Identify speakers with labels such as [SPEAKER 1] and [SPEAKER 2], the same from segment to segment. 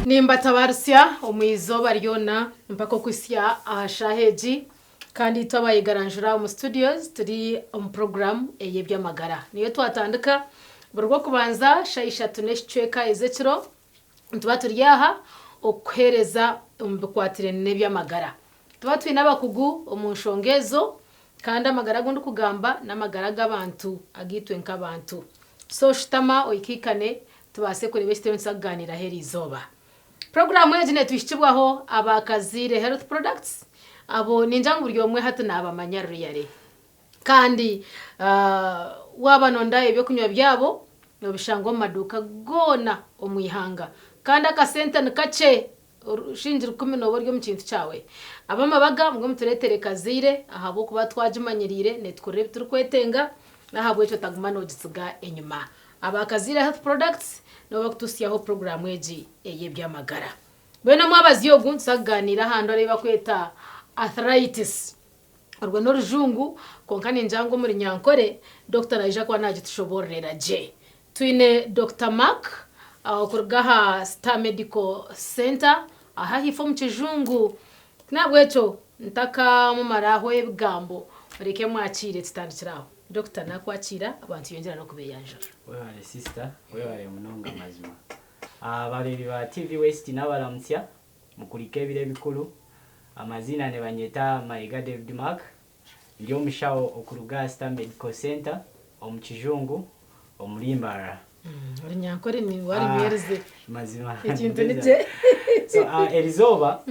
[SPEAKER 1] Nimbatabarutsya omu izooba ryona mpaka okuhitsya aha shaaha egi kandi itwe abayegaranjura omu studios turi omu puroguraamu ey'eby'amagara. Niyo twatandika buri Rwokubanza shaaha ishatu n'ekicweka ez'ekiro Nituba turi aha okukuheereza omu bikwatiraine n'eby'amagara. Nituba twine abakugu omu nshonga ezo, kandi amagara agu ndikugamba n'amagara g'abantu, agaitwe nk'abantu. So shutama oikaikane tubaase kureeba eki turiyo nituza kugaaniiraho eri izooba. Puroguraamu egi neetuhikibwaho aba Kazaire Health Products, abo ningira ngu buri omwe hati naabamanya really. Kandi waaba noonda eby'okunywa byabo, noobishanga omu maduuka goona omu ihanga. Kandi akasente ni kakye, shilingi rukumi nooba ori omu kintu kyawe. Ab'amabaga mbwenu mutureetere Kazaire ahabw'okuba twagimanyiriire neetukorera ebi turikwetenga, n'ahabw'ekyo otaguma noogitsiga enyima. Aba Kazaire Health Products nibo barikutuhitsyaho puroguraamu egi ey'eby'amagara. Mbwenu omwabazyo ogu nituza kugaaniira aha ndwara ei barikweta Arthritis. Orwo n'orujungu kwonka ningira ngu omuri Nyankore Doctor naija kuba nagitushoboororera gye. Twine Doctor Mark okuruga aha Star Medical Centre aha ahaifo omu kijungu. N'ahabw'ekyo ntakamumaraho ebigambo mureke mwakiire tutandikire aho. Doctor nakwakiira abantu yongyera n'okubeeyanjura.
[SPEAKER 2] Webare sister, webare munonga mazima. Abareebi ba TV West nabaramutsya. Mukurike ebiro ebikuru. Amaziina nibanyeta Mayiga David Mark. Ndi omushaho okuruga aha Star Medical Centre omu Kijungu omuri Mbarara.
[SPEAKER 1] Orunyankore ni warumwerize.
[SPEAKER 2] Mazima.
[SPEAKER 1] Ekintu nikye.
[SPEAKER 2] So erizooba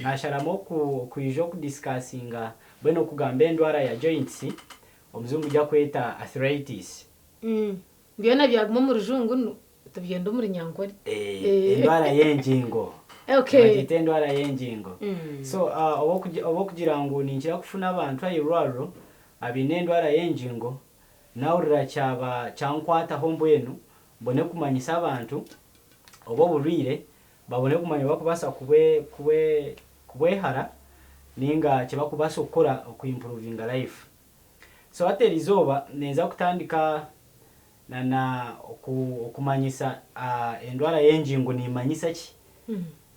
[SPEAKER 2] nasharamu okwija okudiscussinga mbwenu okugamba endwara ya joints omuzungu ei akweta arthritis.
[SPEAKER 1] Byona byaguma omu rujungu nu. Tubyenda omuri Nyankore.
[SPEAKER 2] Endwara y'engingo. Nibagyeta endwara y'engingo. So obw'okugira ngu ninkira kufuna abantu aha irwariro abaine endwara y'engingo, nahurira kyaba kyankwataho mbwenu mbone kumanyisa abantu obu oburwaire babone kumanya obu barikubaasa kubwehara ninga ekibarikubaasa kukora oku improvinga life. So hati erizooba ninza kutandika Na na okumanyisa endwara y'engingo neemanyisa ki?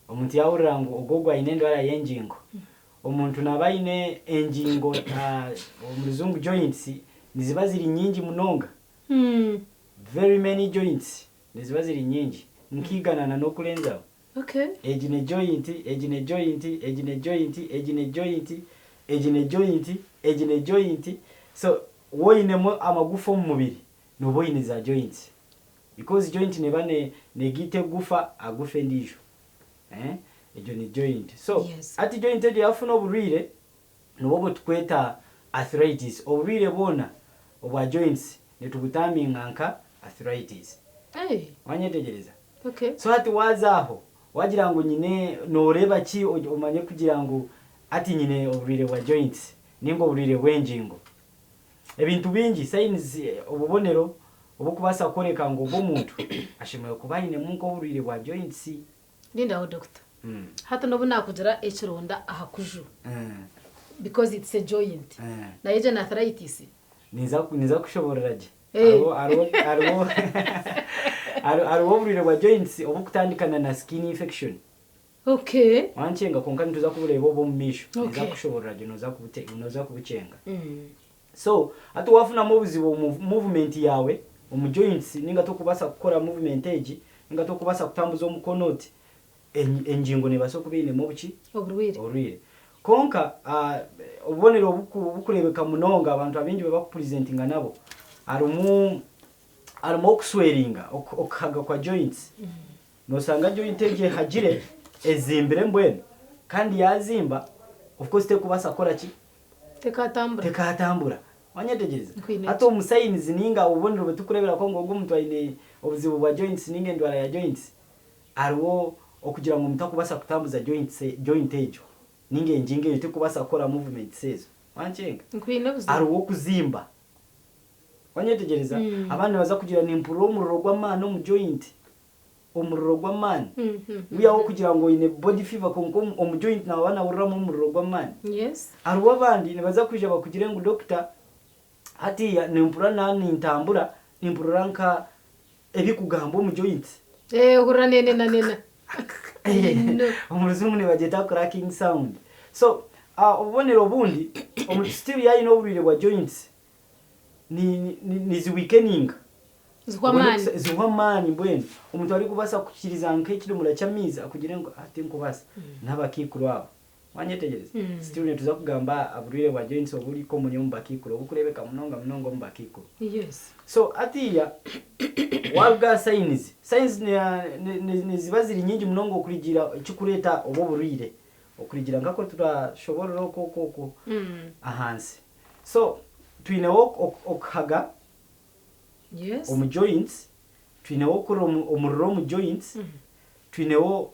[SPEAKER 2] Omuntu yaahurira ngu ogwo ogwo aine endwara y'engingo, omuntu naaba aine engingo omu rujungu joints niziba ziri nyingi munonga, very many joints niziba ziri nyingi nka igana na n'okurenzaho. Egi ne joint, egi ne joint, egi ne joint, egi ne joint, egi ne joint, egi ne joint, so Waaba oinemu amagufa omu mubiri, nooba oine za joints because joint neeba negaita egufa aha gufa endiijo. Egyo ni joint. So hati joint egyo yaafuna oburwaire, nibwo obu turikweta arthritis. Oburwaire bwona obwa joints nitubutaaminga nka arthritis. Waanyetegyereza? So hati waaza aho, waagira ngu nyine, nooreeba ki omanye kugira ngu hati nyine oburwaire bwa joints ninga oburwaire bw'engingo? Ebintu bingi, signs, obubonero oburikubaasa kworeka ngu ogwo omuntu ashemereire kuba ainemu nk'oburwaire bwa joints.
[SPEAKER 1] Lindaho doctor. Hati n'obu naakugira ekironda aha kuju because it's a joint, nayo egyo ni arthritis?
[SPEAKER 2] Ninza ninza kukushoboorora gye. Hariho hariho hariho hariho oburwaire bwa joints oburikutandikana na skin infection.
[SPEAKER 1] Okay.
[SPEAKER 2] Wankyenga kwonka nituza kubureeba obu omu maisho. Ninza Okay. kukushoborora gye noza kubute noza kubukyenga. So hati wafunamu obuzibu omu movement yaawe omu joints ninga tokubaasa kukora movement egi ninga tokubaasa kutambuza omukono oti en engingo nebaasa kuba einemu obuki?
[SPEAKER 1] Oburwaire.
[SPEAKER 2] Oburwaire. Kwonka obubonero obuku obukureebeka munonga abantu abaingi bakupresentinga nabo harimu harimu okuswellinga okuhaga kwa joints. Noshanga joint egyo ehagire, ezimbire mbwenu, kandi yazimba, of course terikubaasa kukora ki?
[SPEAKER 1] Tekaatambura.
[SPEAKER 2] Tekaatambura. Wanyetegyereza?
[SPEAKER 1] Nkwine
[SPEAKER 2] Hati
[SPEAKER 1] gye.
[SPEAKER 2] omu signs ninga obubonero obu turikureeberako ngu ogu omuntu aine obuzibu bwa joints ninga endwara ya joints, hariho okugira ngu omuntu takubaasa kutambuza joints joint egyo ninga engingo egyo terikubaasa kukora movements ezo. Wankyenga?
[SPEAKER 1] Nkwine buzima.
[SPEAKER 2] Hariho okuzimba. Wanyetegyereza? Abandi nibaza kugira nimpurira omuriro gw'amaani omu joint. Omuriro gw'amaani. Wihaho kugira ngu oine body fever kwonka omu joint naaba nahuriramu omuriro gw'amaani. Hariho abandi nibaza kwija bakugire ngu doctor hatiiya nimpurira na nintambura nimpurira nka ebikugamba omu joints.
[SPEAKER 1] Ohurira nenenanena. No.
[SPEAKER 2] Omu ruzungu nibagyeta cracking sound. So obubonero obundi omuntu still yaaba aine oburwaire bwa joints niziweakeninga.
[SPEAKER 1] Zihwa amaani.
[SPEAKER 2] Zihwa amaani mbwenu. Omuntu arikubaasa kukiriza nk'ekidomora ky'amaizi akugire ngu tinkubaasa. N'abakaikuru abo. Wanyetegyereza? Still nituza kugamba aha burwaire bwa joints oburi common omu bakaikuru, oburikureebeka munonga munonga omu bakaikuru. So hatiiya waruga aha signs, signs niziba ziri nyingi munonga okurugiirira ekirikureeta obwo oburwaire, okurugiirira nk'oku turashoboorora oku oku oku ahansi. So twineho okuhaga omu joints, twineho okurira omuriro omu joints, twineho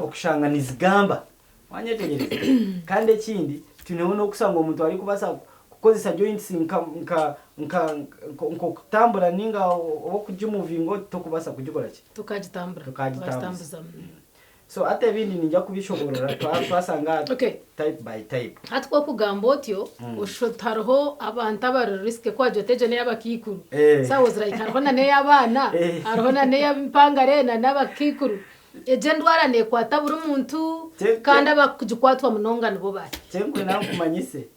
[SPEAKER 2] okushanga nizigamba. Wanyetegyereza? Kandi ekindi twineho n'okushanga omuntu arikubaasa kukozesa joints nk'okutambura ninga oba okugimuvinga oti tokubaasa kugikora ki?
[SPEAKER 1] Tokagitambura.
[SPEAKER 2] Tokagitambuza. So hati ebindi niinyija kubishoboorora twashanga type by type.
[SPEAKER 1] Hati ku orikugamba otyo, oshusha oti hariho abantu abari risk ku wagira oti egyo n'ey'abakaikuru. So I was like hariho na n'ey'abaana, hariho na n'ey'empangare na n'abakaikuru. Egyo endwara neekwata buri muntu kandi abarikugikwatwa munonga nibo baahi?
[SPEAKER 2] Kyenkwenda nkumanyise,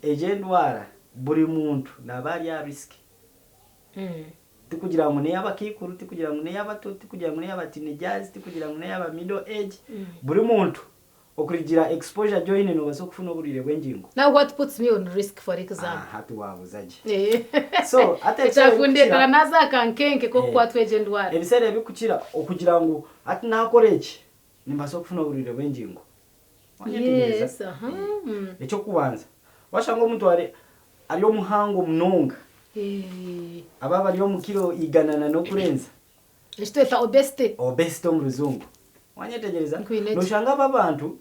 [SPEAKER 2] egyo endwara buri muntu naaba ari aha risk. Tikugira ngu n'ey'abakaikuru, tikugira ngu n'ey'abato, tikugira ngu n'ey'aba teenagers, tikugira ngu n'ey'aba middle age, buri muntu okurigira exposure gyoine noobaasa okufuna oburwaire bw'engingo.
[SPEAKER 1] Now what puts me on risk for example?
[SPEAKER 2] Aha hati waabuuza gye. So hati ebiseera
[SPEAKER 1] Ekyakundetera
[SPEAKER 2] ebikukira
[SPEAKER 1] naaza aha kankenke k'okukwatwa egyo endwara.
[SPEAKER 2] Ebiseera ebikukira okugira ngu hati naakora eki nimbaasa okufuna oburwaire bw'engingo. Wanyetegyereza?
[SPEAKER 1] Yes, aha.
[SPEAKER 2] Eky'okubanza, washanga omuntu ari ari omuhango munonga,
[SPEAKER 1] Eh.
[SPEAKER 2] aba abari omu kiro iganana n'okurenza.
[SPEAKER 1] Eki tweta obesity.
[SPEAKER 2] Obesity omu ruzungu. Wanyetegyereza?
[SPEAKER 1] Nkwine gye.
[SPEAKER 2] Noshanga abo abantu,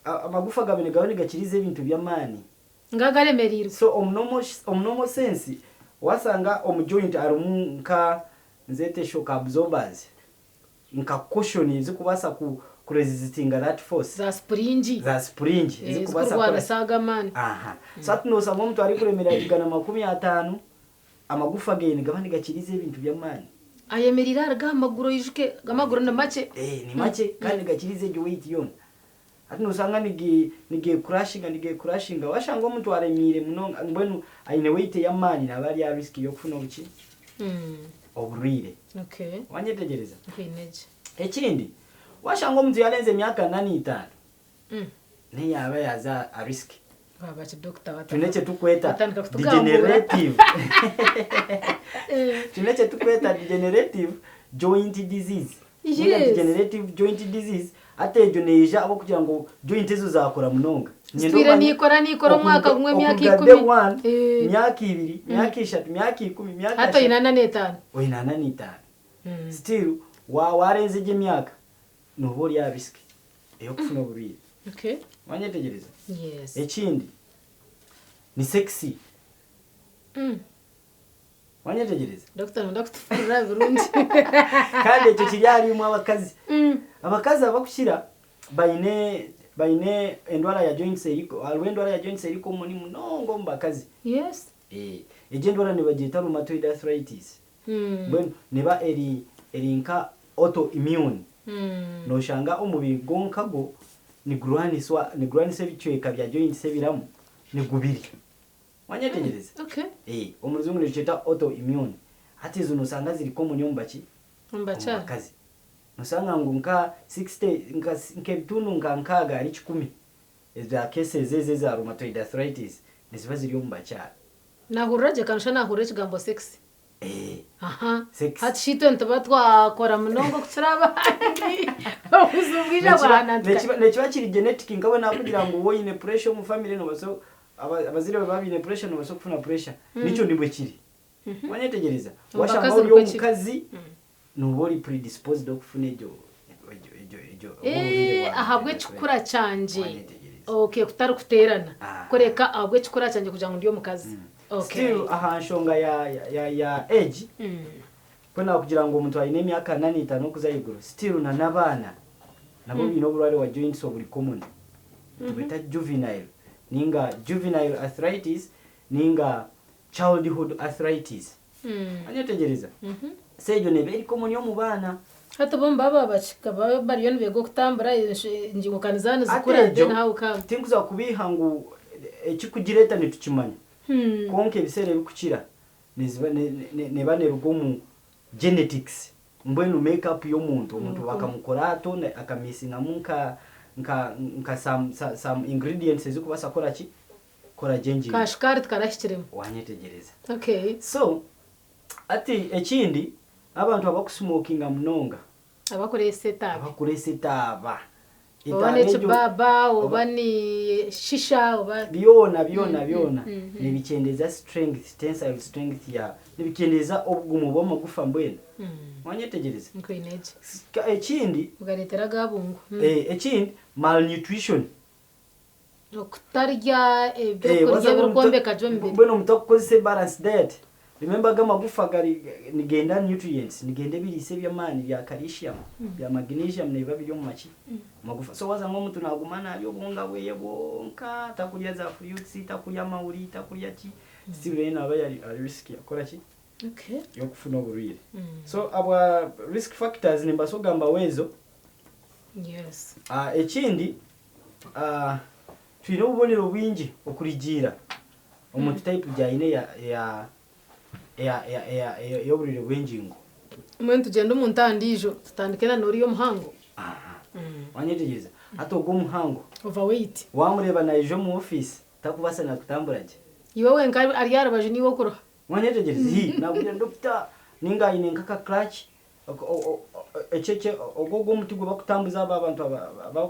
[SPEAKER 2] amagufa gaabo nigaba nigakiriza ebintu by'amaani.
[SPEAKER 1] Nga garemereirwe.
[SPEAKER 2] So omu normal, omu normal sense, wasanga omu joint harimu nka nzeete shock absorbers. Nka cushion ezikubaasa ku kuresistinga that force.
[SPEAKER 1] Za sipuringi.
[SPEAKER 2] Za sipuringi ezikubaasa kukora.
[SPEAKER 1] Ezikurwanisa ago amaani.
[SPEAKER 2] Aha. So hati noosanga omuntu arikuremerera 150, amagufa ge nigaba nigakiriza ebintu by'amaani.
[SPEAKER 1] Ayemereire ahari ga maguru oijuke, ago amaguru ni makye.
[SPEAKER 2] Ni makye kandi nigakiriza egyo weight yoona. Hati noosanga nigecrushinga nigecrushinga waashanga omuntu aremeire munonga mbwenu aine weight ey'amaani naaba ari aha risk y'okufuna obuki? Oburwaire. Wanyetegyereza? Ekindi, waashanga omuntu yaarenza emyaka ana n'etaano, nayo yaaba yaaza aha risk. Twine eki turikweta degenerative twine eki turikweta degenerative joint disease. Ninga degenerative joint disease hati egyo neija ahabw'okugira ngu joint ezo zaakura munonga. Niinyenda
[SPEAKER 1] Zitwire
[SPEAKER 2] omanye
[SPEAKER 1] niikora niikora omwaka gumwe emyaka
[SPEAKER 2] okuruga
[SPEAKER 1] ikumi.
[SPEAKER 2] day one, myaka ibiri, myaka ishatu, myaka ikumi, myaka
[SPEAKER 1] Hati oine
[SPEAKER 2] ashatu,
[SPEAKER 1] ana n'etaano.
[SPEAKER 2] oine ana n'etaano. Still waarenza egyo emyaka nooba ori aha risk ey'okufuna oburwaire.
[SPEAKER 1] Okay.
[SPEAKER 2] Wanyetegyereza?
[SPEAKER 1] Yes.
[SPEAKER 2] Ekindi ni sex. Wanyetegyereza?
[SPEAKER 1] Dokita nooyenda kutufurira birungi.
[SPEAKER 2] Kandi ekyo kiri ahari imwe abakazi. Abakazi abakukira baine baine endwara ya joints eri hariho endwara ya joints eri common munonga omu bakazi.
[SPEAKER 1] Yes.
[SPEAKER 2] Egyo endwara nibagyeta rheumatoid arthritis. Mbwenu neba eri eri nka auto immune. Noshanga omubiri gwonka gwo nigurwaniswa nigurwanisa ebicweka bya joints ebiramu nigubirya. Wanyetegyereza?
[SPEAKER 1] Okay.
[SPEAKER 2] Eh, omu ruzungu nitukyeta auto immune. Hati ezo nosanga ziri common omu baki?
[SPEAKER 1] Omu bakyara.
[SPEAKER 2] Omu bakazi. Nosanga ngu nka 60 nka nk'ebitundu nka nkaaga ahari kikumi eza cases ezo eza rheumatoid arthritis niziba ziri omu bakyara.
[SPEAKER 1] Nahurira gye kandi shana nahurira ekigambo sex.
[SPEAKER 2] Eh.
[SPEAKER 1] Aha.
[SPEAKER 2] Sex.
[SPEAKER 1] Hati shi itwe nituba twakora munonga okukira abandi. Obuzibu bwija bwahanantika.
[SPEAKER 2] Nekiba kiri genetic nka we nakugira ngu wowe oyine pressure omu family nobasa abazaire baawe baaba baine pressure nobaasa kufuna pressure. Nikyo nibwe kiri. Wanyetegyereza?
[SPEAKER 1] Omu
[SPEAKER 2] Washanga
[SPEAKER 1] bakazi
[SPEAKER 2] ori
[SPEAKER 1] nikwo kiri.
[SPEAKER 2] omukazi nooba ori predisposed okufuna egyo egyo egyo egyo obwo oburwaire
[SPEAKER 1] Eh,
[SPEAKER 2] bwa
[SPEAKER 1] ahabw'ekikura kyangye.
[SPEAKER 2] Wanyetegyereza.
[SPEAKER 1] Okay, kutari kuteerana.
[SPEAKER 2] Aha.
[SPEAKER 1] Kureka ahabw'ekikura kyangye kugira ngu ndi omukazi. Okay.
[SPEAKER 2] Still aha nshonga ya ya ya age, ku nakugira ngu omuntu aine emyaka ana n'etaano okuza ahaiguru, still na n'abaana nabo baine oburwaire bwa joints oburi common. Nitubweta juvenile ninga juvenile arthritis ninga childhood arthritis. Wanyetegyereza? So egyo neeba eri common omu baana.
[SPEAKER 1] Hati bo nibaba bakikaba bariyo nibeega okutambura engingo ka niziba
[SPEAKER 2] Hati
[SPEAKER 1] nizikura
[SPEAKER 2] egyo
[SPEAKER 1] then how come?
[SPEAKER 2] tinkuza kubiiha ngu ekikugireeta nitukimanya kwonka ebiseera ebikukira niziba neba neruga omu genetics mbwenu make up y'omuntu omuntu bakamukora ato akamisingamu nka nka nka some some ingredients ezikubaasa kukora ki kukora gye engingo.
[SPEAKER 1] Ka shukaari tikarahikiremu.
[SPEAKER 2] Wanyetegyereza.
[SPEAKER 1] Okay.
[SPEAKER 2] So hati ekindi abantu abakusmokinga munonga.
[SPEAKER 1] Abakureesa etaabe.
[SPEAKER 2] Abakureesa etaaba.
[SPEAKER 1] Oba
[SPEAKER 2] Etaaba egyo
[SPEAKER 1] n'ekibaaba oba
[SPEAKER 2] oba
[SPEAKER 1] ni shisha oba.
[SPEAKER 2] Byona byona byona nibikyendeza strength, tensile strength ya nibikyendeza obugumu bw'amagufa mbwenu. Wanyetegyereza?
[SPEAKER 1] Nkwine gye.
[SPEAKER 2] Ekindi.
[SPEAKER 1] Bugareetera agabungu.
[SPEAKER 2] Ekindi malnutrition.
[SPEAKER 1] Okutarya ebyokurya ebirikwombeka gye omubiri.
[SPEAKER 2] Mbwenu omuntu akukozesa ebalanced diet, remember ago amagufa gari nigenda nutrients, nigenda ebiriisa eby'amaani bya calcium, bya magnesium nibiba biri omu maki? Magufa. So waza ngu omuntu naguma narya obuhunga bweye bwonka, takurya za fruits, takurya amahuri, takurya ki, still nawe naba ari risk yakukora ki? Y'okufuna oburwire. So abwa risk factors nimbaasa kugambaho ezo. Ekindi Twine obubonero bwingi okurigiira omuntu type gyaine ey'oburwaire bw'engingo.
[SPEAKER 1] Mbwenu tugyende omu ntaha ndiijo tutandike na n'oriya omuhango.
[SPEAKER 2] Wanyetegyereza? Hati ogwo omuhango.
[SPEAKER 1] Overweight.
[SPEAKER 2] Wamureeba naija omu ofiisi takubaasa na kutambura gye.
[SPEAKER 1] Iwe wenka ari aha rubaju niiwe okuruha.
[SPEAKER 2] Wanyetegyereza? Hii nakugira ngu doctor ninga aine nk'aka clutch Ogwo ogwo omuti ogu bakutambuza abo abantu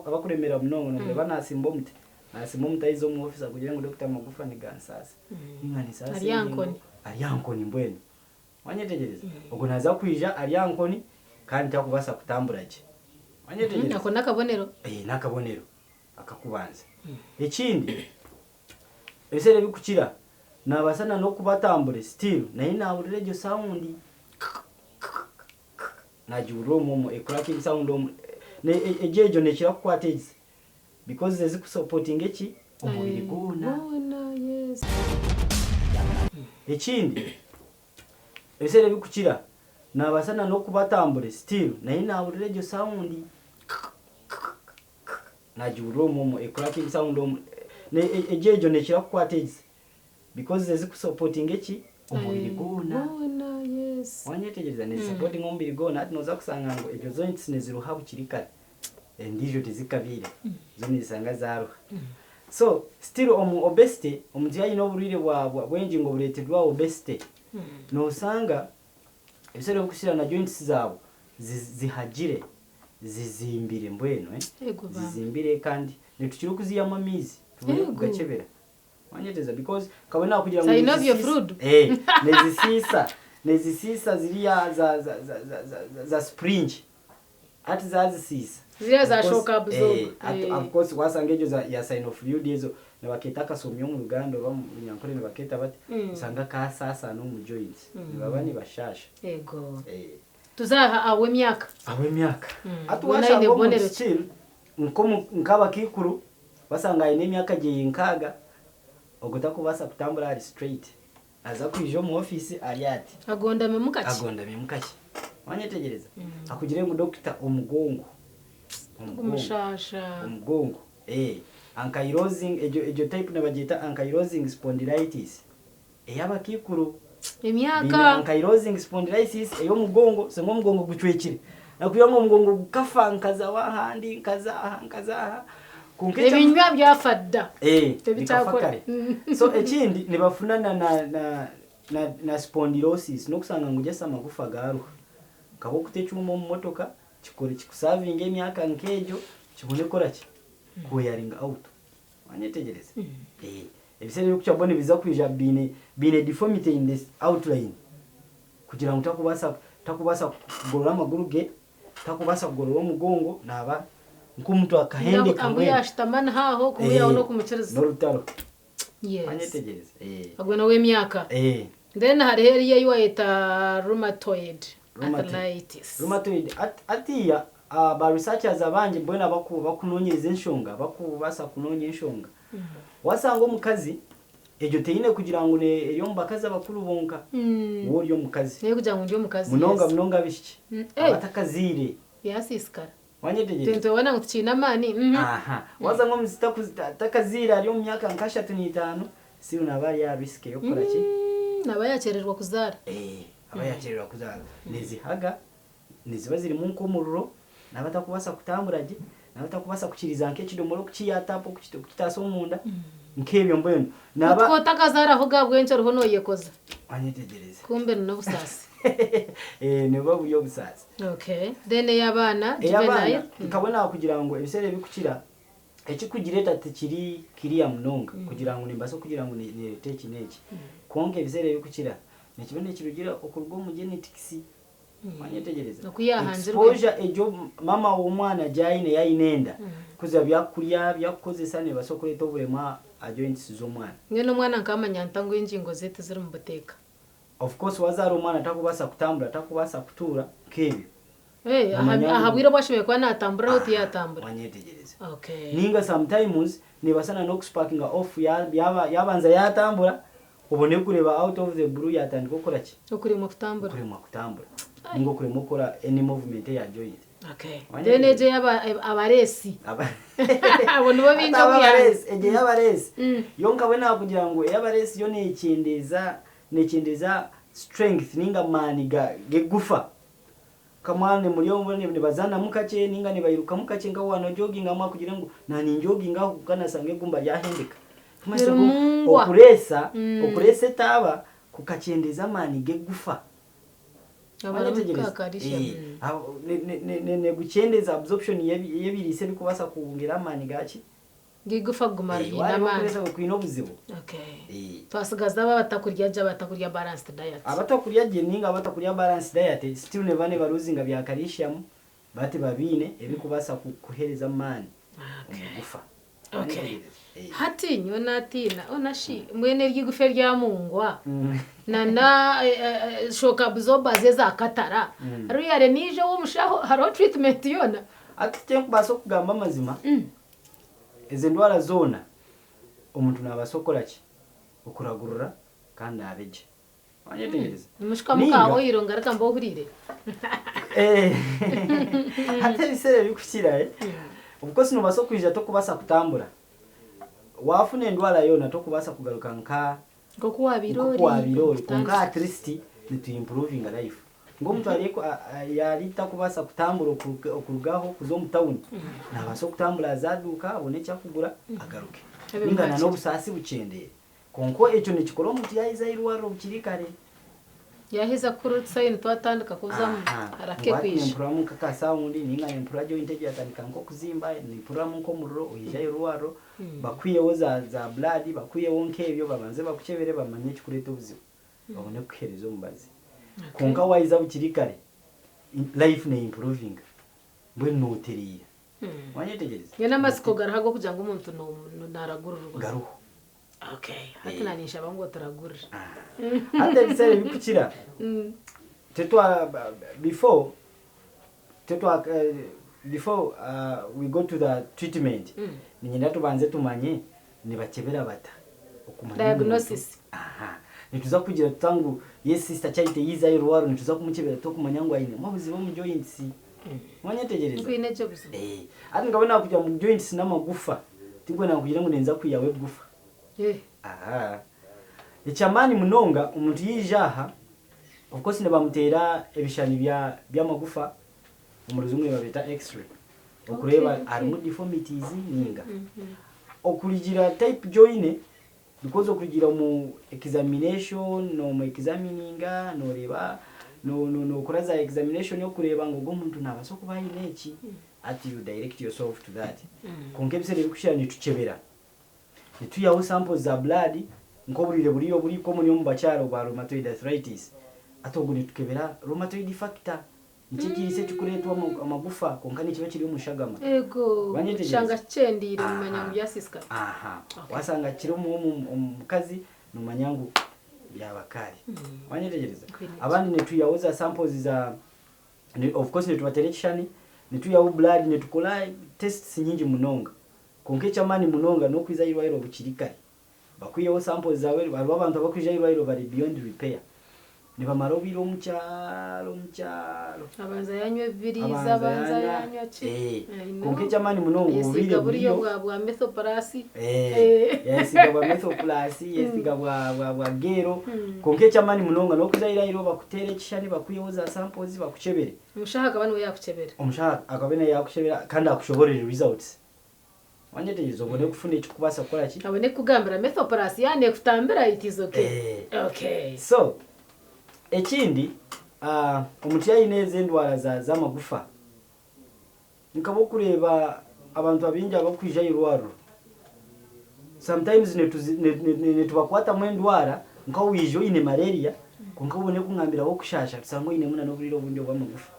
[SPEAKER 2] abakuremera munonga noreeba nasimba omuti nasimba omuti ayiza omu office akugire ngu doctor amagufa nigansaasa ninga ninsaasa
[SPEAKER 1] Ari aha
[SPEAKER 2] engingo
[SPEAKER 1] nkoni.
[SPEAKER 2] ari aha nkoni mbwenu wanyetegyereza ogwo naza kwija ari aha nkoni kandi takubaasa kutambura gye wanyetegyereza
[SPEAKER 1] Ako n'akabonero.
[SPEAKER 2] N'akabonero akakubanza ekindi Ebiseera ebikukira nabaasa na n'okuba atambure still naye nahurira egyo sound nagihurira omu omu a cracking sound omu egyo egyo nekira kukwata egi because eziku supportinga eki omubiri gwona. Ekindi ebiseera ebikukira nabaasa na n'okuba atambure still naye nahurira egyo sound. Nagihurira omu omu a cracking sound omu egyo egyo nekira kukwata egi because eziku supportinga eki omubiri gwona
[SPEAKER 1] Gwona yes.
[SPEAKER 2] wanyetegyereza nezi supportinga omubiri gwona hati noza kushanga ngu egyo joints niziruha bukiri kare endijo tizikabiire zo nizishanga zaruha so still omu obesity omuntu yayine oburwire bwa bwengingo buretirwe obesity nosanga Ebiseera ebirikushira na joints zaabo zihagire, zizimbire mbwenu eh,
[SPEAKER 1] Ego bambi.
[SPEAKER 2] zizimbire kandi nitukira okuzihamu amaizi tubone
[SPEAKER 1] Ego.
[SPEAKER 2] kugachebera. Wanyetegyereza because kabone nakugira ngu
[SPEAKER 1] Synovial
[SPEAKER 2] nizisiisa
[SPEAKER 1] fluid.
[SPEAKER 2] eh, nizisiisa nizisiisa ziriya za za za za za za spring Hati zazisiisa.
[SPEAKER 1] Ziriya za
[SPEAKER 2] Of course,
[SPEAKER 1] shock absorb.
[SPEAKER 2] eh, hati of course wasanga egyo za ya synovial ezo nibakeeta akasomyo omu Luganda oba omu Runyankore nibakeeta bati, osanga kaasaasaana omu joints. Nibaba nibashaasha.
[SPEAKER 1] Ego.
[SPEAKER 2] Eh.
[SPEAKER 1] Tuze aha ah'emyaka.
[SPEAKER 2] Ah'emyaka. Hati
[SPEAKER 1] Weena
[SPEAKER 2] washanga
[SPEAKER 1] aine
[SPEAKER 2] omuntu
[SPEAKER 1] bubonero ki?
[SPEAKER 2] still nk'omu nk'abakaikuru wasanga aine emyaka gye nkaaga, ogwo takubaasa kutambura ari straight. Aza kwija omu ofiisi ari ati.
[SPEAKER 1] Agondamemu kakye.
[SPEAKER 2] Agondamemu kakye. Wanyetegyereza? Akugire ngu doctor omugongo. Omugongo.
[SPEAKER 1] Gumushasha.
[SPEAKER 2] Omugongo. Eh. Ankylosing, egyo, egyo type nibagyeta ankylosing spondylitis. Ey'abakaikuru. Baine
[SPEAKER 1] Emyaka.
[SPEAKER 2] ankylosing spondylitis ey'omugongo, singa omugongo gucwekire. Nakugira ngu omugongo gukafa nkaza ahandi, nkaza aha, nkaza aha. Kwonka ekya-
[SPEAKER 1] Ebinywa byafa dda.
[SPEAKER 2] Eh, bikafa
[SPEAKER 1] Tebikyakora.
[SPEAKER 2] kare. So ekindi nibafuna na na na na, na spondylosis n'okusanga ngu just amagufa gaaruha. Nka wokuta ekyoma omu motoka kikore kikusavinge emyaka nk'egyo kibone kukora ki? Kuwearinga out. Wanyetegyereza? Eh, ebiseera ebirikukya bo nibiza kwija biine biine deformity in the outline kugira ngu takubaasa takubaasa kugorora amaguru ge Takubaasa kugorora omugongo naaba nk'omuntu akahendeka
[SPEAKER 1] Ahu
[SPEAKER 2] mbwenu.
[SPEAKER 1] yaashutama niho aho kumwihaho n'okumukiriza.
[SPEAKER 2] N'orutaro.
[SPEAKER 1] Yes.
[SPEAKER 2] Wanyetegyereza?
[SPEAKER 1] Ogwo n'ow'emyaka. Then hariho eriya ei wayeta rheumatoid arthritis.
[SPEAKER 2] Rheumatoid hatiiya ba researchers abangi mbwenu abakunoonyereza enshonga, abakubaasa kunoonya enshonga, waashanga omukazi. Egyo teine kugira ngu eri omu bakazi abakuru bonka. Waaba ori omukazi.
[SPEAKER 1] Nayo kugira ngu ndi omukazi.
[SPEAKER 2] Munonga munonga abaishiki abatakazaire.
[SPEAKER 1] Byasiisikara.
[SPEAKER 2] Wanyetegyereza?
[SPEAKER 1] Itwe nitwebona ngu tikiine amaani.
[SPEAKER 2] Aha. Waaza ngu omukazi atakazaire ari omu myaka nka ashatu n'etaano, still naaba ari aha risk y'okukora ki?
[SPEAKER 1] Naaba yaakyerererwa kuzaara.
[SPEAKER 2] Aba yaakyerererwa kuzaara. Nizihaga, niziba zirimu nk'omuriro, naaba atakubaasa kutambura gye, naaba atakubaasa kukiriza nk'ekidomora okukiiha aha taapu okukitaasa omunda, nk'ebyo mbwenu.
[SPEAKER 1] Naaba. Beitu otakazaarahoga ahabw'enki oriho nooyekoza?
[SPEAKER 2] Wanyetegyereza?
[SPEAKER 1] Kumbe n'obusaasi.
[SPEAKER 2] Nibuba buri obusaasi.
[SPEAKER 1] Okay. Then ey'abaana,
[SPEAKER 2] Ey'abaana,
[SPEAKER 1] juvenile.
[SPEAKER 2] nkabona aha kugira ngu ebiseera ebikukira, ekikugireeta tikiri clear munonga kugira ngu nimbaasa kugira ngu neereeta eki n'eki. Kwonka ebiseera ebikukira, nikiba nikirugira okuruga omu genetics. Wanyetegyereza?
[SPEAKER 1] Oku yaahangirwe.
[SPEAKER 2] Exposure egyo mama w'omwana egi aine yaine enda, kuza byakurya, byakukozesa neebaasa okureeta oburema aha joints z'omwana.
[SPEAKER 1] Mbwenu omwana nkaamanya nta ngu engingo ze tiziri mu buteeka?
[SPEAKER 2] Of course wazaara omwana takubaasa kutambura, takubaasa kutuura nk'ebyo.
[SPEAKER 1] Eh, aha
[SPEAKER 2] Nomanya
[SPEAKER 1] aha
[SPEAKER 2] ngu
[SPEAKER 1] bwire obu ashemereire kuba naatamburaho
[SPEAKER 2] Aha,
[SPEAKER 1] tiyatambura.
[SPEAKER 2] wanyetegyereza.
[SPEAKER 1] Okay.
[SPEAKER 2] Ninga sometimes neebaasa na n'okusparkinga off ya yaaba yaabanza yaatambura obone kureeba out of the blue yaatandika okukora ki?
[SPEAKER 1] Okuremwa kutambura.
[SPEAKER 2] Okuremwa kutambura. Ninga okuremwa okukora any movement eya joint.
[SPEAKER 1] Okay. Then egyo eyaba abareesi.
[SPEAKER 2] Aba
[SPEAKER 1] Abo nibo baingi
[SPEAKER 2] Ati abo
[SPEAKER 1] omu ihanga.
[SPEAKER 2] abareesi, egyo ey'abareesi yo nkabona kugira ngu ey'abareesi yo neekyendeeza Nekyendeeza strength ninga amaani g'egufa. Nka mwaba nimuri omu nibazaanamu kakye ninga nibairukamu kakye nka waaba nojogingamu akugire ngu na ninjoginga aho kwonka nashanga egumba ryahendeka. Kumanyisa ngu
[SPEAKER 1] Nirimungwa.
[SPEAKER 2] okureesa okureesa etaaba kukakyendeeza amaani g'egufa.
[SPEAKER 1] Abarimu
[SPEAKER 2] Wanyetegyereza?
[SPEAKER 1] ka calcium.
[SPEAKER 2] Negukyendeza absorption y'ebiriisa ebikubaasa kwongyera amaani gaki?
[SPEAKER 1] Ng'eigufa kuguma
[SPEAKER 2] Eh,
[SPEAKER 1] riine
[SPEAKER 2] wareeba
[SPEAKER 1] amaani.
[SPEAKER 2] okureesa ngu kwine obuzibu.
[SPEAKER 1] Okay.
[SPEAKER 2] Eh.
[SPEAKER 1] Twasigaza abo abatakurya gye, abatakurya balanced diet.
[SPEAKER 2] Abatakurya gye ninga abatakurya balanced diet still niba niba losinga bya calcium baba tibabiine ebikubaasa kukuhereza amaani
[SPEAKER 1] Okay.
[SPEAKER 2] omu gufa.
[SPEAKER 1] Okay.
[SPEAKER 2] Eh.
[SPEAKER 1] Hati nyowe natiina, ona shi mbwenu eryo igufa eryamungwa na na eh, eh, shock absorbers eza katara, really niija ow'omushaho hariho treatment yoona?
[SPEAKER 2] Hati tikyenkubaasa okugamba amazima, Ezi endwara zoona omuntu nabaasa okukora ki? Okuragurira kandi naabe gye. Wanyetegyereza?
[SPEAKER 1] Nimushukamu ka
[SPEAKER 2] Ninga
[SPEAKER 1] oil ngaruka mbe ohuriire.
[SPEAKER 2] Hati ebiseera ebikukira eh, of course nobaasa okwija tokubaasa kutambura. Wafuna endwara yoona tokubaasa kugaruka nka
[SPEAKER 1] Nk'oku wabaire
[SPEAKER 2] Nk'oku
[SPEAKER 1] ori
[SPEAKER 2] wabaire ori kwonka
[SPEAKER 1] okutandika.
[SPEAKER 2] at least nitu improvinga life. Ngu omuntu ari yari takubaasa kutambura okuruga aho kuza omu tawuni, nabaasa okutambura aze aduuka abone ekyakugura agaruke.
[SPEAKER 1] Abe
[SPEAKER 2] Ninga na
[SPEAKER 1] mwakire.
[SPEAKER 2] n'obusaasi bukyendeere. Kwonka ekyo nikikora omuntu yahiza ah'irwariro bukiri kare.
[SPEAKER 1] Yaheza kukura otusayini twatandika kuzamu
[SPEAKER 2] Aha,
[SPEAKER 1] harake
[SPEAKER 2] ngu hati
[SPEAKER 1] kwija.
[SPEAKER 2] nimpuriramu nk'aka sound ninga nimpurira joint egyo yatandika nk'okuzimba, nimpuriramu nk'omuriro, oija ah'irwariro bakwiheho za za blood, bakwiheho nk'ebyo babanze bakukyebere bamanye ekikureeta obuzibu. Babone kukuhereza omubazi. Kwonka wayiza bukiri kare, life ne improvinga mbwenu notereera. Wanyetegyereza?
[SPEAKER 1] Mbwenu amatsiko gariho ag'okugira ngu omuntu naragurirwa?
[SPEAKER 2] Gariho.
[SPEAKER 1] Okay. Hati na ninshaba ngu oturagurire.
[SPEAKER 2] Hati ebiseera ebikukira, tetwa before tetwa before we go to the treatment, niinyenda tubanze tumanye Nibakyebera bata okumanya omuntu?
[SPEAKER 1] Diagnosis.
[SPEAKER 2] Aha. Nituza kugira tuta ngu yes sister Charity yiiza airwaro nituza kumukyebera tuta okumanya ngu ainemu obuzibu omu joints. Wanyetegereza?
[SPEAKER 1] Ngu aine gye obuzibu.
[SPEAKER 2] Eh. Hati nkaba nakugira ngu joints n'amagufa. Tigwe nakugira ngu ninza kwihaho egufa.
[SPEAKER 1] Eh.
[SPEAKER 2] Aha. Ekyamaani munonga omuntu yaija aha, of course nibamuteera ebishushani bya by'amagufa omu rujungu nibabyeta x-ray. Okureeba
[SPEAKER 1] Okay, okay.
[SPEAKER 2] harimu deformities ninga. Okurigira type joine because okurigira omu examination nomu examininga noreeba no no nokora za examination okureeba ngu ogu omuntu nabaasa okuba aine eki hati you direct yourself to that. Kwonka ebiseera ebirikukira nitukyebera nitwihaho samples za blood nk'oburwaire buriya oburi common omu bakyara obwa rheumatoid arthritis hati obwo nitukebera rheumatoid factor Nikyo ekiriisa ekirikureetwa amagufa kwonka nikiba kiri omu shagama.
[SPEAKER 1] Eego,
[SPEAKER 2] Wanyetegereza?
[SPEAKER 1] okishanga kikyendeire omumanya ngu
[SPEAKER 2] Aha,
[SPEAKER 1] byasiisikara.
[SPEAKER 2] aha.
[SPEAKER 1] Okay.
[SPEAKER 2] Waashanga kiri omu omu mukazi noomanya ngu byaba kare. Wanyetegyereza?
[SPEAKER 1] Nkwine
[SPEAKER 2] Abandi nitwihaho za samples za of course nitubateera ekishushani, nitwihaho blood, nitukora tests nyingi munonga. Kwonka eky'amaani munonga n'okwiza aha irwariro bukiri kare. Bakwiheho samples zaawe, hariho abantu abakwija ahairwariro bari beyond repair. Nibamara obwire omu kyaro, omu kyaro.
[SPEAKER 1] Abanza yanywa ebibirizi,
[SPEAKER 2] Abanza
[SPEAKER 1] abanza
[SPEAKER 2] yanywa,
[SPEAKER 1] yanywa ki.
[SPEAKER 2] eh,
[SPEAKER 1] I know.
[SPEAKER 2] kwonka eky'amaani munonga
[SPEAKER 1] Ayesiiga
[SPEAKER 2] oburwaire
[SPEAKER 1] buriya
[SPEAKER 2] buriyo.
[SPEAKER 1] bwa bwa methoplus.
[SPEAKER 2] Eh,
[SPEAKER 1] Eh.
[SPEAKER 2] yayesiga bwa methoplus, yesiga bwa bwa bwa gero. Kwonka eky'amaani munonga n'okuza ahairwariro bakuteere ekishushani bakwiheho za samples bakukyebere.
[SPEAKER 1] Omushaho akaba niwe yakukyebera.
[SPEAKER 2] Omushaho akaba niwe yakukyebera kandi akushoborere results. Wanyetegyereza obone kufuna ekikubaasa kukora ki?
[SPEAKER 1] Abone kukugambira methoplus yaaba nekutambira it is okay.
[SPEAKER 2] Eh.
[SPEAKER 1] Okay.
[SPEAKER 2] So ekindi ah, omuntu yaaba aine ezi endwara za z'amagufa nkaba okureeba abantu abaingi abakwija aha irwariro sometimes nituzi ne- ne- ne- nitubakwatamu endwara nka waija oine malaria kwonka obone kungambiraho okushasha tusanga oinemu na n'oburwaire obundi obw'amagufa.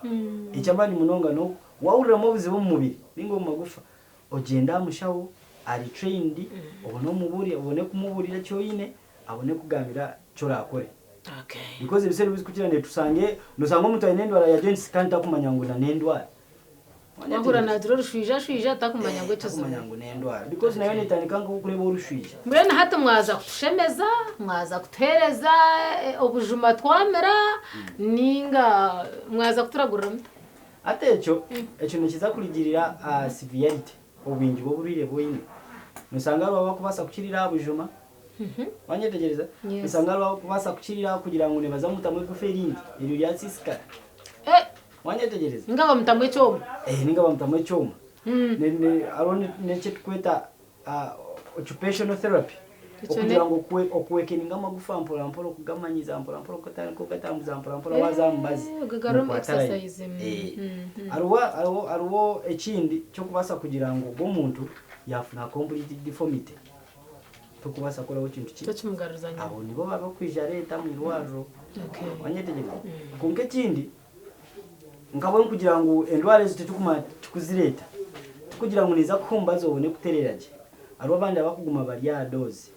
[SPEAKER 2] Eky'amaani munonga n'oku Wahuriramu obuzibu omu mubiri ninga omu magufa, ogyende aha mushaho ari trained obone omubuurire obone kumubuurira eki oine abone kugambira eki orakore. Because ebiseera ebirikukira nitusange nosanga omuntu aine endwara ya joints kandi takumanya ngu na n'endwara.
[SPEAKER 1] Wahurira nagira orushwija shwija takumanya ngu ekizibu.
[SPEAKER 2] Takumanya ngu n'endwara because nayo netandika nk'okureba orushwija.
[SPEAKER 1] Mbwenu hati mwaza kutushemeza, mwaza kutuhereza obujuma twamira ninga mwaza kuturagurira muta?
[SPEAKER 2] Hati ekyo, ekyo nikiza kurugiirira aha severity, obwingi bw'oburwaire obu oine. Noshanga hariho abarikubaasa kukirira aha bujuma, wanyetegyereza?
[SPEAKER 1] Yes.
[SPEAKER 2] Noshanga hariho abarikubaasa kukirira aha kugira ngu nibaza kumutamu egufa erindi, eryo ryasiisikara.
[SPEAKER 1] Eh!
[SPEAKER 2] Wanyetegyereza?
[SPEAKER 1] Ninga bamutamu ekyoma.
[SPEAKER 2] Eh, ninga bamutamu ekyoma. Ne, ne, hariho n'eki turikweta Occupational therapy,
[SPEAKER 1] Ekyo
[SPEAKER 2] okugira
[SPEAKER 1] ne-
[SPEAKER 2] ngu okwe- okuwekeninga amagufa mpora mpora okugamanyiza mpora mpora okutandika ogatambuza mpora mpora waaza aha mubazi
[SPEAKER 1] Eh, ogagarura omu
[SPEAKER 2] nokwata line.
[SPEAKER 1] exercise, mm,
[SPEAKER 2] Eh.
[SPEAKER 1] Hariho
[SPEAKER 2] Hariho hariho hariho ekindi ky'okubaasa kugira ngu ogwo omuntu yaafuna complete deformity tokubaasa kukoraho kintu ki
[SPEAKER 1] Tokimugaruza nyima.
[SPEAKER 2] abo nibo babakwija reeta omu irwariro
[SPEAKER 1] Okay.
[SPEAKER 2] wanyetegyereza kwonka ekindi Nkabwe nkugira ngu endwara ezi titukumanya kikuzireeta. Tikugira ngu niiza kuha omubazi obone kutereera gye. Hariho abandi abakuguma bari aha dose.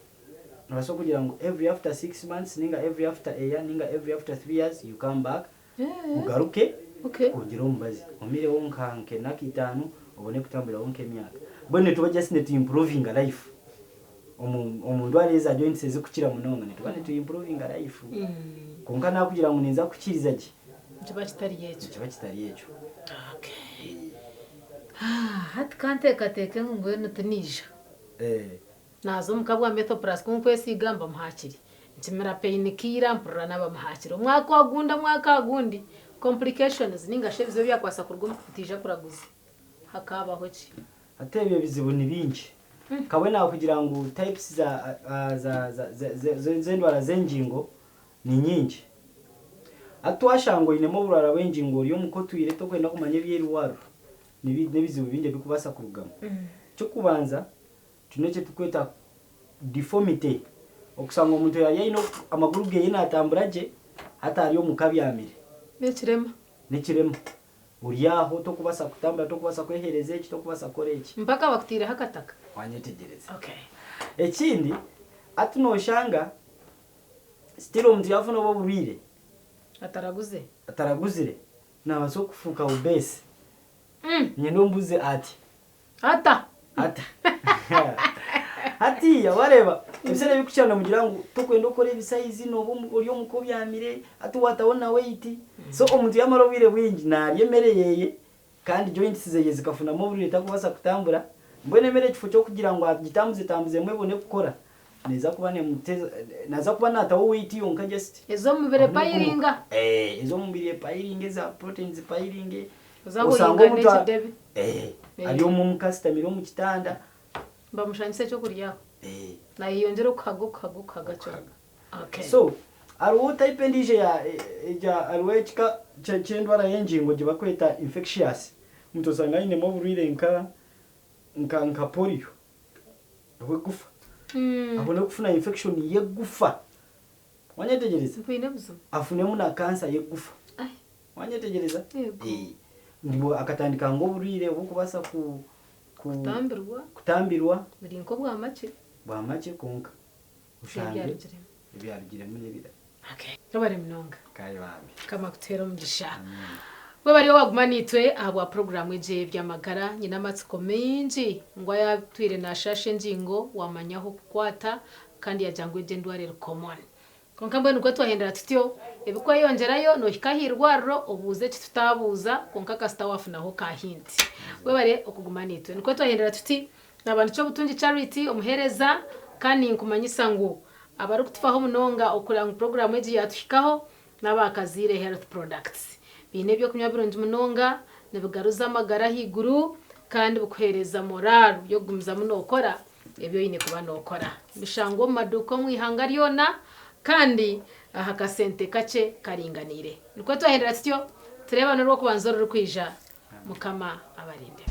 [SPEAKER 2] Nobaasa kugira ngu every after 6 months ninga every after a year ninga every after 3 years you come back ogaruke tukwongyere omubazi. Omireho nka nk'enaku itaano obone kutamburaho nk'emyaka. Mbwenu nituba just nitu improvinga life. Omu omu ndwara eza joints ezikukira munonga nituba nitu improvinga life. Kwonka nakugira ngu ninza kukiriza gye.
[SPEAKER 1] Nikiba kitari ekyo.
[SPEAKER 2] Nikiba kitari ekyo.
[SPEAKER 1] Okay. Hati kanteekateeke ngu mbwenu tinaija. Naaza omuka bwa Methoplus ku nkwesiiga mba muhaakire. Nkimira pain killer mpurira naaba muhaakire. Omwaka ogundi omwaka ogundi complications ninga shi ebizibu ebyakubaasa kuruga omu kutaija kuraguza hakaabaho ki?
[SPEAKER 2] Hati ebyo ebizibu ni bingi. Kabwe naakugira ngu types za za za z'endwara z'engingo Ni nyingi. Hati twashanga oinemu oburwara bw'engingo ori omuka otwire tokwenda kumanya eby'eirwariro n'ebizibu bingi ebirikubaasa kurugamu. Eky'okubanza, twine eki turikweta deformity, okushanga omuntu yari aine amaguru geye natambura gye, hati ari omuka abyamire.
[SPEAKER 1] N'ekirema.
[SPEAKER 2] N'ekirema. Ori aho tokubaasa kutambura, tokubaasa kweheereza eki, tokubaasa kukora eki.
[SPEAKER 1] Mpaka bakutaireho akataka.
[SPEAKER 2] Wanyetegyereza.
[SPEAKER 1] Okay.
[SPEAKER 2] Ekindi, hati noshanga Still omuntu yafuna obwo oburwire.
[SPEAKER 1] Ataraguze.
[SPEAKER 2] Ataraguzire nabaasa okufuuka obese. Nyenda ombuze ati.
[SPEAKER 1] Ata.
[SPEAKER 2] Ata. Hatiya wareeba ebiseera ebirikukira nimugira ngu tokwenda okukora ebisayizi noba ori omuka obyamire hati wataho na weight. So omuntu yamara obwire bwingi narya emere yeye Kandi joints zeye zikafunamu oburwaire takubaasa kutambura, mbwenu emere ekifo kyokugira ngu agitambuze tambuzemu ebone kukora, neza kuba nemuteza naza kuba nataho weight yonka just.
[SPEAKER 1] Ez'omubiri epayiringa.
[SPEAKER 2] Eeh ez'omubiri epayiringe eza protein zipayiringe,
[SPEAKER 1] Oza
[SPEAKER 2] osange
[SPEAKER 1] kuhinga
[SPEAKER 2] omuntu
[SPEAKER 1] n'ekidebe.
[SPEAKER 2] eeh ari omu omuka asitamire omu kitanda.
[SPEAKER 1] Bamushangise ekyokurya aho.
[SPEAKER 2] Eeh.
[SPEAKER 1] Nayeyongyera okuhaga okuhaga okuhaga kyonka. Okay.
[SPEAKER 2] So hariho type endiijo eya eya hariho ekika ky'endwara y'engingo egi barikweta infectious. Omuntu osanga ainemu oburwaire nka nka nka polio obw'egufa. Abone kufuna infection y'egufa. Wanyetegyereza?
[SPEAKER 1] Bwine buzima.
[SPEAKER 2] Afunemu na cancer y'egufa.
[SPEAKER 1] Ai.
[SPEAKER 2] Wanyetegyereza?
[SPEAKER 1] Yego.
[SPEAKER 2] Ngu akatandika ngu oburwaire oburikubaasa ku ku
[SPEAKER 1] Kutambirwa.
[SPEAKER 2] kutambirwa.
[SPEAKER 1] Buri nk'obwamakye.
[SPEAKER 2] Bwamakye kwonka. Oshange ebyarugiremu n'ebirala.
[SPEAKER 1] Okay. Webare munonga.
[SPEAKER 2] Kare bambi.
[SPEAKER 1] Mukama akutuhere omugisha. Webare waguma naitwe ahabwa puroguraamu egi ey'eby'amagara. Nyine amatsiko maingi ngu ayatwire nashaasha engingo wamanya ahu okukwata. Kandi yagira ngu egyo endwara eri common. Kwonka mbwenu nikwo twahendera tutyo, ebikweyongyerayo nohika aha irwariro obuuze eki tutaabuuza kwonka kasita waafunaho ka hint. Webare okuguma naitwe. Nikwo twahendera tuti, Naaba ni Kyobutungi Charity omuheereza kandi ninkumanyisa ngu abarikutufaho munonga okureba ngu puroguraamu egi yaatuhikaho n'aba Kazaire Health Products. Baine eby'okunywa birungi munonga, nibigaruza amagara ahaiguru kandi bikuheereza morale y'okugumizamu nookora ebi oine kuba nookora. Nibishangwa omu maduuka omu ihanga ryona kandi aha kasente kakye karinganiire. Nikwo twahendera tutyo, tureebane orwokubanza orurikwija. Mukama abarinde.